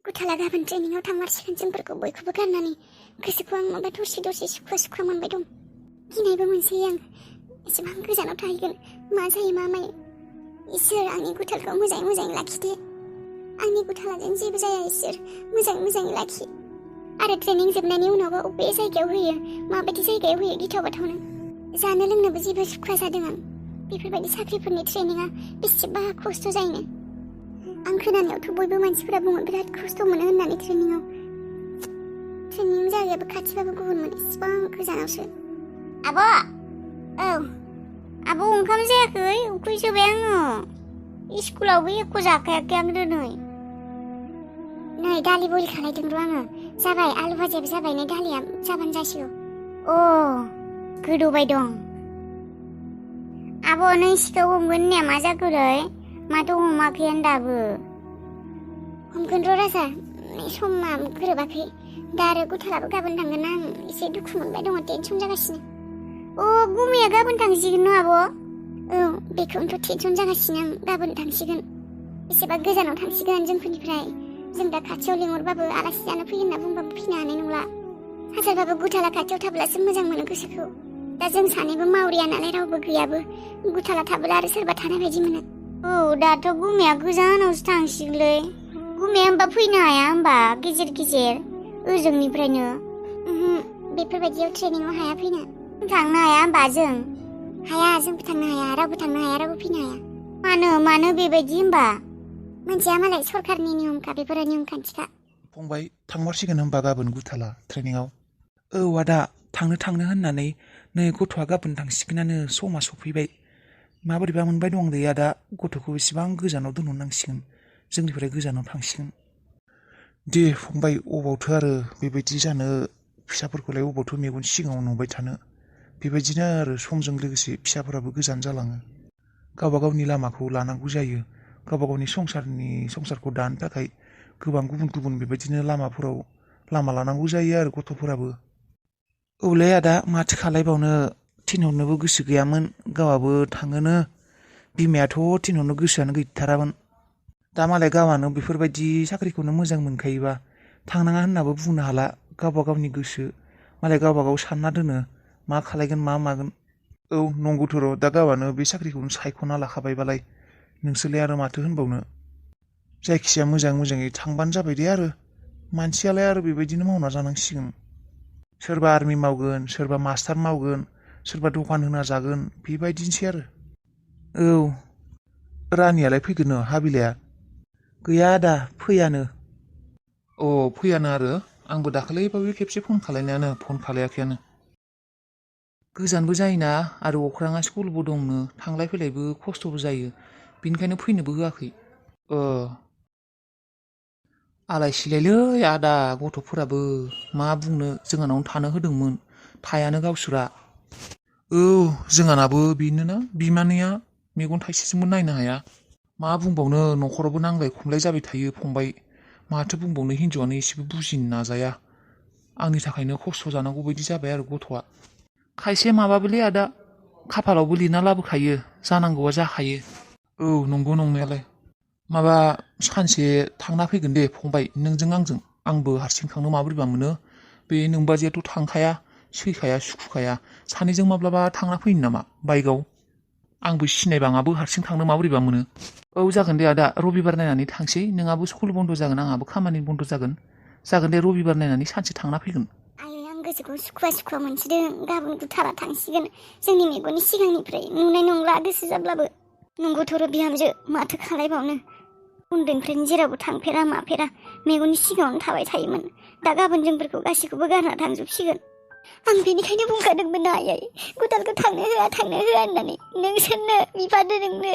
गुथाला गाबोन ट्रेनिंआव थांमारसिगोन जोंफोरखौ बयखौबो गारनानै गोसोखौ आं माबा दरसे दरसे सुखुवा मोनबाय दं। गिनायबो मोनसै आं एसेबां गोजानाव थाहैगोन मा जायो मा मायो। इसोर आंनि गुथालखौ मोजाङै लाखिदे। आंनि गुथालाजों जेबो जाया इसोर मोजाङै लाखि। आरो ट्रेनिं जोबनायनि उनावबो बबे जायगायाव होयो माबायदि जायगायाव होयो गिथाव बाथावनो। जानो लोंनोबो जेबो सुखुवा जादों आं। बेफोरबायदि साख्रिफोरनि ट्रेनिंआ बेसेबा खस्थ' जायोनो। आं खोनानायावथ' बयबो मानसिफोरा बुङो बिराद खस्थ' मोनो होननानै ट्रेनिं जायगायाबो खाथिबाबो गुबुनमोन इसिबां गोजानावसो। आब' औ आब' ओंखाम जायाखै उखैसोबाय आङो। स्कुलावबो एख' जाखायाखै आं दिनै। नै दालि बइल खालायदों र' आङो। जाबाय आलु भाजायाबो जाबाय नै दालिया जाबानो जासिगौ। अ गोदौबाय दं। आब' नों सिखौ हमगोन होननाया मा जाखोलै? माथो हमाखैयानो दाबो। हमगोन र' राजा समा गोरोबाखै। दा आरो गुथालाबो गाबोन थांगोन आं एसे दुखु मोनबाय दङ टेनसन जागासिनो। अ गुमैया गाबोन थांसिगोन न' आब'? औ बेखौनोथ' टेनसन जागासिनो आं गाबोन थांसिगोन। बेसेबा गोजानाव थांसिगोन जोंफोरनिफ्राय। जों दा खाथियाव लिंहरबाबो आलासि जानो फैयो होनना बुंबाबो फैनो हानाय नंला। हाजारबाबो गुथाला खाथियाव थाब्लासो मोजां मोनो गोसोखौ। दा जों सानैबो मावरिया नालाय रावबो गैयाबो। गुथाला थाब्ला आरो सोरबा थानाय बायदि मोनो। औ दाथ' गुमैया गोजानावसो थांसिगोनलै। गुमैया होमबा फैनो हाया होमबा गेजेर ओजोंनिफ्रायनो? बेफोरबायदियाव ट्रेनिंआव हाया फैनो। थांनो हाया होमबा जों? हाया जोंबो थांनो हाया रावबो थांनो हाया रावबो फैनो हाया। मानो बेबायदि होमबा? मोनथिया मालाय सरखारनि नियमखा बेफोरो नियम खान्थिखा। फंबाय थांमारसिगोन होनबा गाबोन गुथाला ट्रेनिंआव? औ आदा थांनो होननानै नै गथ'आ गाबोन थांसिगोनानो समा सफैबाय। माबोरैबा मोनबाय दं दै आदा गथ'खौ एसेबां गोजानाव दोनहरनांसिगोन। जोंनिफ्राय गोजानाव थांसिगोन। दे फंबाय अबावथो आरो बेबायदि जानो फिसाफोरखौलाय अबावथो मेगन सिगाङाव नुबाय थानो। बेबायदिनो आरो समजों लोगोसे फिसाफोराबो गोजान जालाङो। गावबा गावनि लामाखौ लानांगौ जायो। गावबा गावनि संसारखौ दानो थाखाय गोबां गुबुन बेबायदिनो लामा लानांगौ जायो आरो गथ'फोराबो। औलै आदा माथो खालायबावनो थिनहरनोबो गोसो गैयामोन गावहाबो थाङोनो। बिमायाथ' थिनहरनो गोसोआनो गैथारामोन। दा मालाय गावहानो बेफोरबायदि साख्रिखौनो मोजां मोनखायोबा थांनाङा होननाबो बुंनो हाला। गावबा गावनि गोसो मालाय गावबा गाव सानना दोनो मा खालायगोन मा मागोन। औ नंगौथ' र' दा गावहानो बे साख्रिखौनो सायख'ना लाखाबायबालाय नोंसोरलाय आरो माथो होनबावनो। जायखिजाया मोजाङै थांबानो जाबाय दे आरो। मानसियालाय आरो बेबायदिनो मावना जानांसिगोन। सोरबा आर्मि मावगोन सोरबा मास्टार मावगोन सोरबा दखान होना जागोन बेबायदिनोसै आरो। औ रानियालाय फैगोन न हाबिलाया? गैया आदा फैयानो। अ फैयानो आरो आंबो दाखालिबावै खेबसे फन खालायाखैयानो। गोजानबो जायोना आरो अख्राङा स्कुलबो दंनो थांलाय फैलायबो खस्थ'बो जायो बेनिखायनो फैनोबो होआखै। आलाय सिलायलै आदा गथ'फोराबो मा बुंनो जोंहानावनो थानो होदोंमोन थायानो गावसोरा। औ जोंहानाबो बेनोना बिमानैया मेगन थाइसेजोंबो नायनो हाया। मा बुंबावनो न'खरावबो नांलाय खमलाय जाबाय थायो फंबाय। माथो बुंबावनो हिनजावानो एसेबो बुजिनो नाजाया। आंनि थाखायनो खस्थ' जानांगौ बायदि जाबाय आरो गथ'आ। खायसे माबाबोलै आदा खाफालावबो लिरना लाबोखायो जानांगौआ जाखायो। औ नंगौ नंनायालाय। माबा सानसे थांना फैगोन दे फंबाय नोंजों आंजों। आंबो हारसिं थांनो माबोरैबा मोनो। बे नोंबाजैयाथ' थांखाया सैखाया सुखुखाया। सानैजों माब्लाबा थांना फैनो नामा बाइकआव? आंबो सिनायबाङाबो हारसिं थांनो माबोरैबा मोनो। औ जागोन दे आदा रबिबार नायनानै थांसै। नोंहाबो स्कुल बन्द' जागोन आंहाबो खामानि बन्द' जागोन दे रबिबार नायनानै सानसे थांना फैगोन। आं गोसोखौ सुखुवा मोनसिदों। गाबोन गुथाला थांसिगोन जोंनि मेगननि सिगांनिफ्राय नुनाय नंला गोसो जाब्लाबो। नंगौथ' र' बिहामजो माथो खालायबावनो। उन्दैनिफ्रायनो जेरावबो थांफेरा माफेरा मेगननि सिगाङावनो थाबाय थायोमोन। दा गाबोन जोंफोरखौ गासैखौबो गारना थांजोबसिगोन। आं बेनिखायनो बुंखादोंमोन ना आयै गुथालखौ थांनो होआ होननानै। नोंसोरनो बिफादो नोंनो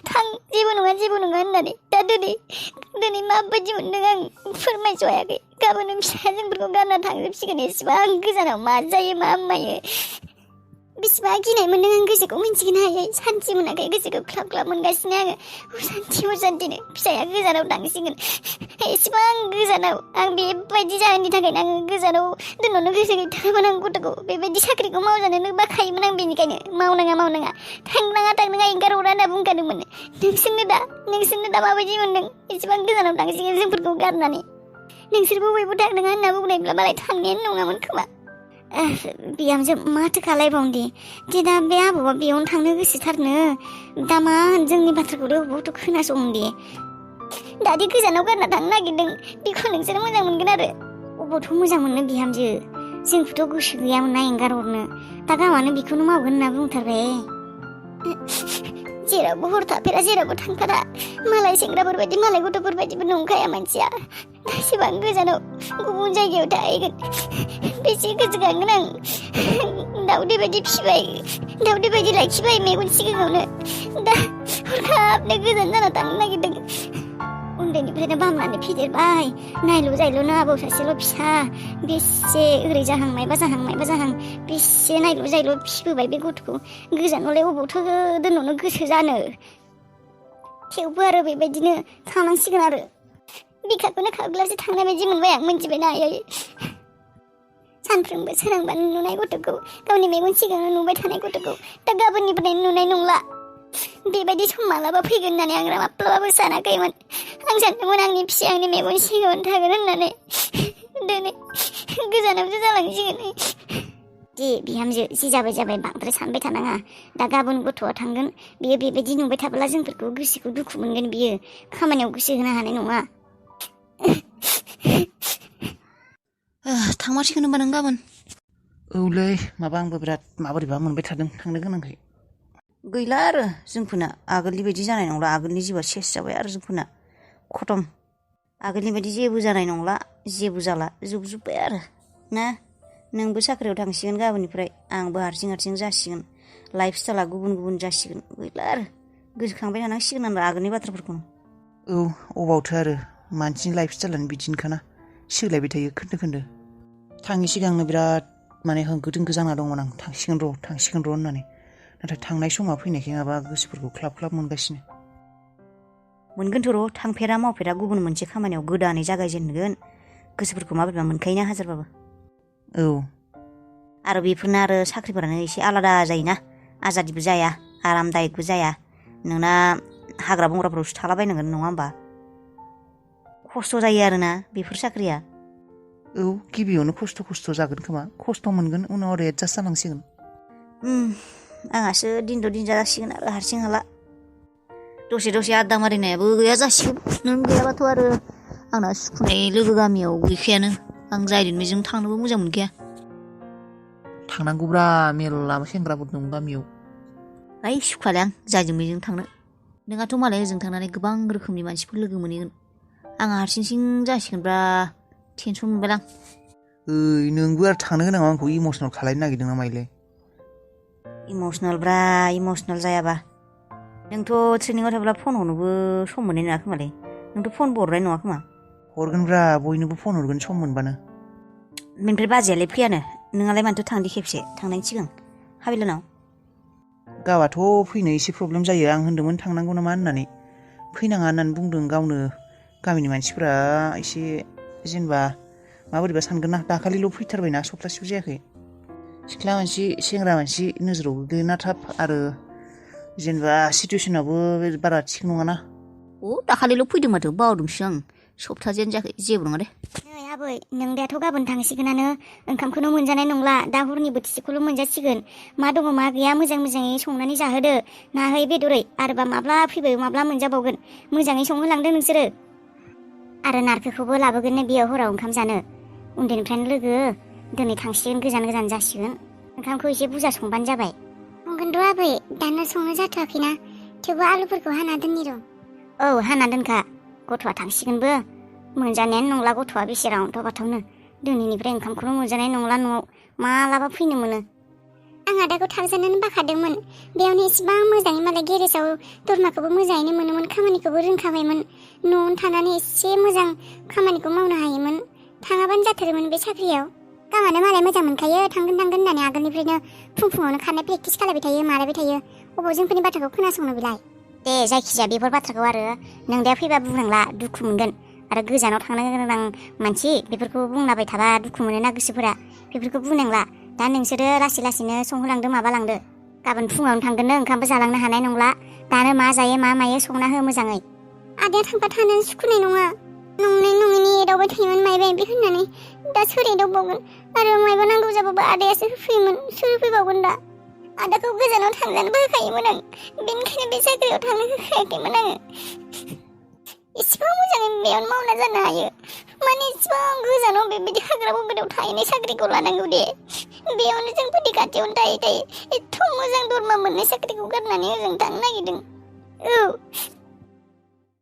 थां जेबो नङा होननानै। दा दिनै माबायदि मोनदों आं फोरमायस' हायाखै। गाबोन फिसाया जोंफोरखौ गारना थांजोबसिगोन। एसेबां गोजानाव मा जायो मा मायो बेसेबा गिनाय मोनदों आं गोसोखौ मिन्थिगोन हायै। सान्थि मोनाखै गोसोखौ ख्लाब मोनगासिनो आङो। असान्थिनो फिसाया गोजानाव थांसिगोन एसेबां गोजानाव। आं बेबायदि जाहोननि थाखायनो आङो गोजानाव दोनहरनो गोसो गैथारामोन आं गथ'खौ। बेबायदि साख्रिखौ मावजानोनो बाखायोमोन आं। बेनिखायनो मावनाङा थांनाङा एंगारहरा होनना बुंखादोंमोन। नोंसोरनो दा माबायदि मोनदों? एसेबां गोजानाव थांसिगोन जोंफोरखौ गारनानै। नोंसोरबो बयबो थांनाङा होनना बुंनायब्ला मालाय थांनायानो नङामोन खोमा। बिहामजो माथो खालायबावनोदि दे दा बे आबौआ बेयावनो थांनो गोसोथारनो दा मा जोंनि बाथ्राखौथ' अबावथ' खोनासंनो दे दादि गोजानाव गारना थांनो नागिरदों बेखौ नोंसोर मोजां मोनगोन आरो अबावथ' मोजां मोननो बिहामजो जोंखौथ' गोसो गैयामोन ना एंगार हरनो दा गावहानो बेखौनो मावगोन होनना बुंथारबाय। जेरावबो हर थाफेरा जेरावबो थांफेरा मालाय सेंग्राफोरबायदि मालाय गथ'फोरबायदिबो नंखाया मानसिया बेसेबां गोजानाव गुबुन जायगायाव थाहैगोन बेसे गोसोखांगोन आं दाउदै बायदि फिबाय दाउदै बायदि लाखिबाय मेगन सिगाङावनो दा हरखाबनो गोजान जाना थांनो नागिरदों उन्दैनिफ्रायनो बामनानै फेदेरबाय नायल' जायल'नो आबौ सासेल' फिसा बेसे ओरै जाहां मायबा जाहां बेसे नायल' जायल' फिबोबाय बे गथ'खौ गोजानावलाय अबावथो दोनहरनो गोसो जानो थेवबो आरो बेबायदिनो थांनांसिगोन आरो बिखाखौनो खाब्लासो थांनाय बायदि मोनबाय आं मोनथिबायना आयै सानफ्रोमबो सोरांबानो नुनाय गथ'खौ गावनि मेगन सिगाङाव नुबाय थानाय गथ'खौ दा गाबोननिफ्राय नुनाय नंला बेबायदि सम मालाबा फैगोन होननानै आं माब्लाबाबो सानाखैमोन आं सानदोंमोन आंनि फिसाया आंनि मेगन सिगाङावनो थागोन होननानै दिनै गोजानावसो जालांसिगोन दे बिहामजो जि जाबाय बांद्राय सानबाय थानाङा दा गाबोन गथ'आ थांगोन बियो बेबायदि नुबाय थाब्ला जोंफोरखौ गोसोखौ दुखु मोनगोन बियो खामानियाव गोसो होनो हानाय नङा। थांमारसिगोन होनबा नों गाबोन? औलै माबा आंबो बिराद माबोरैबा मोनबाय थादों थांनो गोनांखाय। गैला आरो जोंफोरना आगोलनि बायदि जानाय नंला आगोलनि जिउआ सेस जाबाय आरो जोंफोरना खतम आगोलनि बायदि जेबो जानाय नंला जेबो जाला जोबजोब्बाय आरो ना नोंबो साख्रियाव थांसिगोन गाबोननिफ्राय आंबो हारसिं जासिगोन लाइफ स्टाइला गुबुन जासिगोन गैला आरो गोसोखांबाय थानांसिगोन आरो आगोलनि बाथ्राफोरखौनो। औ अबावथो आरो मानसिनि लाइफ स्टाइलानो बिदिनोखाना सोलायबाय थायो खोन्दो थांनि सिगांनो बिराद माने होंगो दोंगो जाना दंमोन आं थांसिगोन र' होननानै नाथाय थांनाय समा फैनायखाय माबा गोसोफोरखौ ख्लाब मोनगासिनो। मोनगोनथ' र' थांफेरा मावफेरा गुबुन मोनसे खामानियाव गोदानै जागायजेनगोन गोसोफोरखौ माबोरैबा मोनखायोना हाजारबाबो। औ आरो बेफोरनो आरो साख्रिफोरानो एसे आलादा जायोना आजादिबो जाया आरामदायकबो जाया नोंना हाग्रा बंग्राफोरावसो थालाबायनांगोन नङा होमबा खस्थ' जायो आरोना बेफोर साख्रिया। औ गिबियावनो खस्थ' जागोन खोमा खस्थ' मोनगोन उनाव आरो एडजास्ट जालांसिगोन। आंहासो दिन जासिगोन आरो हारसिं हाला दसे आद्दा मारिनायाबो गैया जासिगोन नों गैयाबाथ' आरो आंना सुखुनाय लोगो गामियाव गैखायानो आं जाय दिननिजों थांनोबो मोजां मोनखाया। थांनांगौब्रा मेरला सेंग्राफोर दं गामियाव। ओइ सुखुवालै आं जायजों बेजों थांनो नोंहाथ' मालाय ओजों थांनानै गोबां रोखोमनि मानसिफोर लोगो मोनहैगोन आंहा हारसिं जासिगोनब्रा टेनसन मोनबाय आं। ओइ नोंबो आरो थांनो गोनाङाव आंखौ इमसनेल खालायनो नागिरदों ना माइलाय? इमसनेल जायाबा नोंथ' ट्रेनिङाव थाब्ला फन हरनोबो सम मोननाय नङा खोमालै नोंथ' फनबो हरनाय नङा खोमा। हरगोनब्रा बयनोबो फन हरगोन सम मोनबानो। बेनिफ्राय बाजैयालाय फैयानो नोंहालाय मानोथो थांदि खेबसे थांनायनि सिगां हाबिलानाव? गावआथ' फैनो एसे प्रब्लेम जायो आं होन्दोंमोन थांनांगौ नामा होननानै फैनाङा होननानै बुंदों गावनो गामिनि मानसिफोरा एसे जेनेबा माबोरैबा सानगोन ना दाखालिल' फैथारबायना सप्तासेबो जायाखै सिख्ला मानसि सेंग्रा मानसि नोजोराव गोग्लैना थाब आरो जेनेबा सिटुवेसनाबो बारा थिग नङाना। दाखालिल' फैदों माथो बावदोंसो आं सप्तासेयानो जायाखै जेबो नङा दे। नै आबै नों दाथ' गाबोन थांसिगोनानो ओंखामखौनो मोनजानाय नंला दा हरनि बोथिसेखौल' मोनजासिगोन मा दङ मा गैया मोजाङै संनानै जाहोदो नाहै बेदरै आरोबा माब्ला फैबाय माब्ला मोनजाबावगोन मोजाङै संहोलांदो नोंसोरो आरो नारखोखौबो लाबोगोननो बेयाव हराव ओंखाम जानो उन्दैनिफ्रायनो लोगो दिनै थांसिगोन गोजान जासिगोन ओंखामखौ एसे बुरजा संबानो जाबाय। संगोनथ' आबै दानो संनो जाथ'वाखैना थेवबो आलुफोरखौ हाना दोननि र'। औ हाना दोनखा गथ'आ थांसिगोनबो मोनजानायानो नंला गथ'आ बेसे रावन्थ' बाथावनो दिनैनिफ्राय ओंखामखौनो मोनजानाय नंला न'आव मालाबा फैनो मोनो। आं आदाखौ थाबजानोनो बाखादोंमोन बेयावनो एसेबां मोजाङै मालाय गेरेजाव दरमाखौबो मोजाङैनो मोनोमोन खामानिखौबो रोंखाबायमोन न'आवनो थानानै एसे मोजां खामानिखौ मावनो हायोमोन थाङाबानो जाथारोमोन बे साख्रियाव गावहानो मालाय मोजां मोनखायो थांगोन होननानै आगोलनिफ्रायनो फुङावनो खारनाय प्रेक्टिस खालायबाय थायो मालायबाय थायो अबाव जोंफोरनि बाथ्राखौ खोनासंनो बिलाय। दे जायखिजाया बेफोर बाथ्राखौ आरो नों दा फैबा बुंनांला दुखु मोनगोन आरो गोजानाव थांनो गोनां मानसि बेफोरखौ बुंलाबाय थाबा दुखु मोनोना गोसोफोरा बेफोरखौ बुंनांला दा नोंसोरो लासैनो संहोलांदो माबालांदो गाबोन फुङावनो थांगोननो ओंखामबो जालांनो हानाय नंला दानो मा जायो मा मायो संना हो मोजाङै। आदाया थांबा थानो सुखुनाय नङा नङैनि एदावबाय थायोमोन मायबाय मायबा होननानै दा सोरै दंबावगोन आरो मायबा नांगौ जाबाबो आदायासो होफैयोमोन सोर होफैबावगोन दा आदाखौ गोजानाव थांजानोबो होखायोमोन आं बेनिखायनो बे जायगायाव थांनो होखायाखैमोन आङो इसिबां मोजाङै बेयावनो मावना जानो हायो माने इसिबां गोजानाव बेबायदि हाग्रा बंग्रायाव थाहैनाय साख्रिखौ लानांगौ दे बेयावनो जों गुदि खाथियावनो थायै थायै एथ' मोजां दरमा मोननाय साख्रिखौ गारनानै ओजों थांनो नागिरदों औ